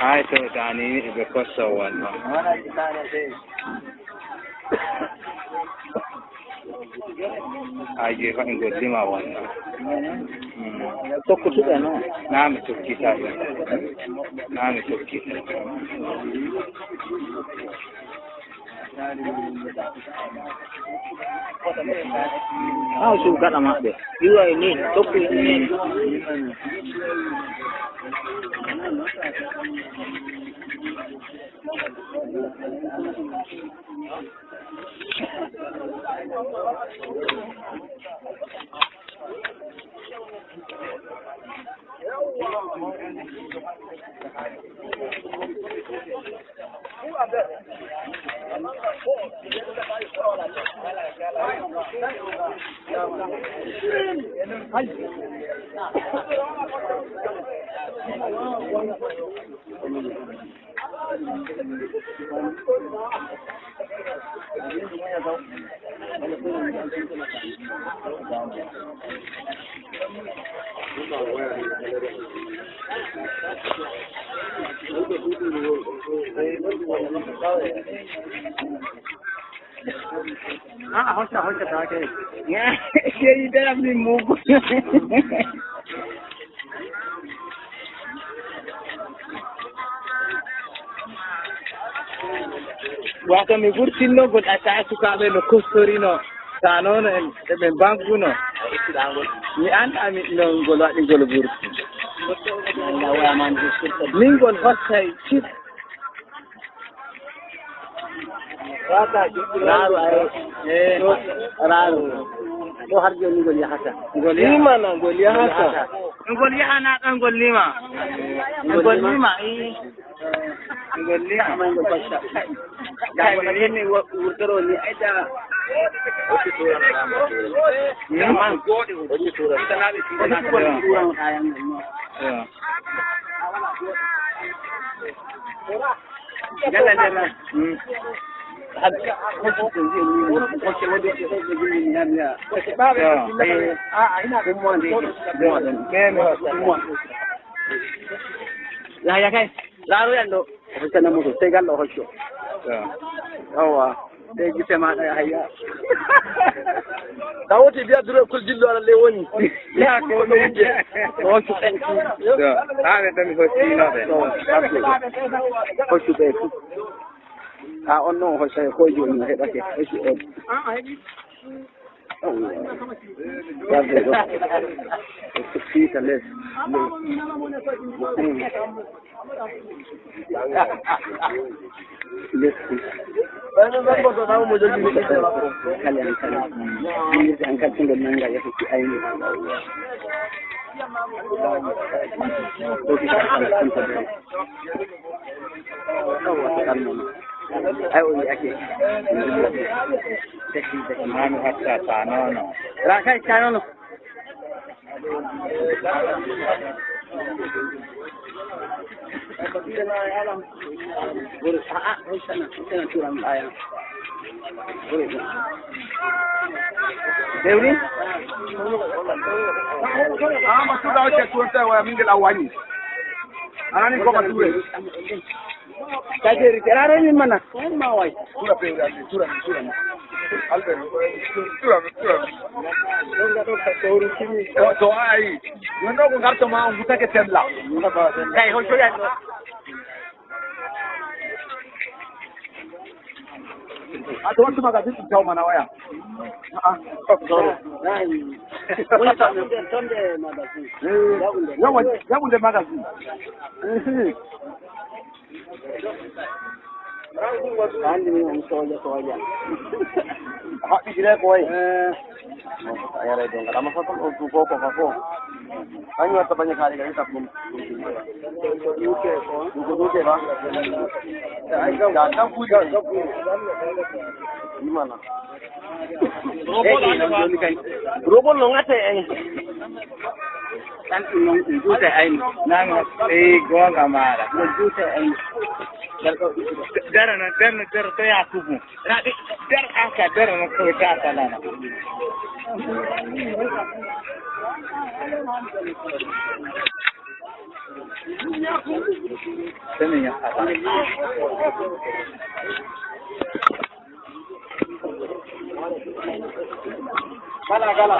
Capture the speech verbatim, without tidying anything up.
Ai to dani ni be koso wan. Ai je fa nggo lima wan. Hmm. Toko tu kan. Nami tu kita. Nami tu kita. Ah, suka nama dia. Dua ini, toko ini. Ah, hoca, hoca, ta ke. Ya, ya, ida ni mugu. Waka mi furtino gon asa suka be no kustori no. Tano no em, em bangku no. Ni an ami no ngolo ni ngolo furti. Ni ngol hosai cit. Raru, ai. Eh, raru. Ko harjo ni ngol yahasa. Ngol yahasa. Lima na ngol yahasa. Ngol yahana ka ngol lima. Ngol lima, i. Ngol lima. Sama ngol pasa. Dah, ngol ini, wa-, urtero ni aja. Hmm? Kurang sayang. Ya. Jalan, jalan. Hmm. Ya. Ya, ya, kai. Lalu ya, Ndo. Hosana musu, tegal lo hoco. Ya. Awa. Te gite ma ya haya. Tahu ti dia dulu kul jillo ala lewoni. Ya, ko lo je. Oh, su pensi. Ya. Ave tami hosina be. Hosu be. A ono hosa ko ju ni he dake. Hosu. Oh, ya. Ya, be. Hosu kita les. Angkat, angkat, angkat, angkat, angkat, angkat, angkat, Ayo, iya, oke. Manu hatta tanono. Raka tanono. Dewi? Ah, maksud aku cek tuan saya, wah, minggir awani. Anani kau mature. Kajeri, terare ni mana? Mawai. Tura pe, tura, tura, tura. Albert, tura, tura. Doa, doa ai. Yono ko ngarto ma, buta ke tella. Dai, hoy, hoy, ano. Ah, tuan tu magazine jauh mana, waya? Ah, ah. Sorry. Nai. Woi, tonde, tonde magazine. Eh, ya, ya, ya, magazine. Eh. Andi ni soja, soja. Hak di kira koi. Eh. Ayah redong. Kalau masa pun untuk koko, koko. Kan nyuat banyak hari kali tak pun. Duku-duku, Bang. Ganteng puji. Gimana? Robo lo ngate, eh. Kan unong itu teh, eh. Nang, eh, gua nggak marah. Itu teh, eh. Dara na, dara na, dara teh aku, Bu. Ra, di, dara angka, dara na, dara angka, na. Sini ya, apa? Mana, mana?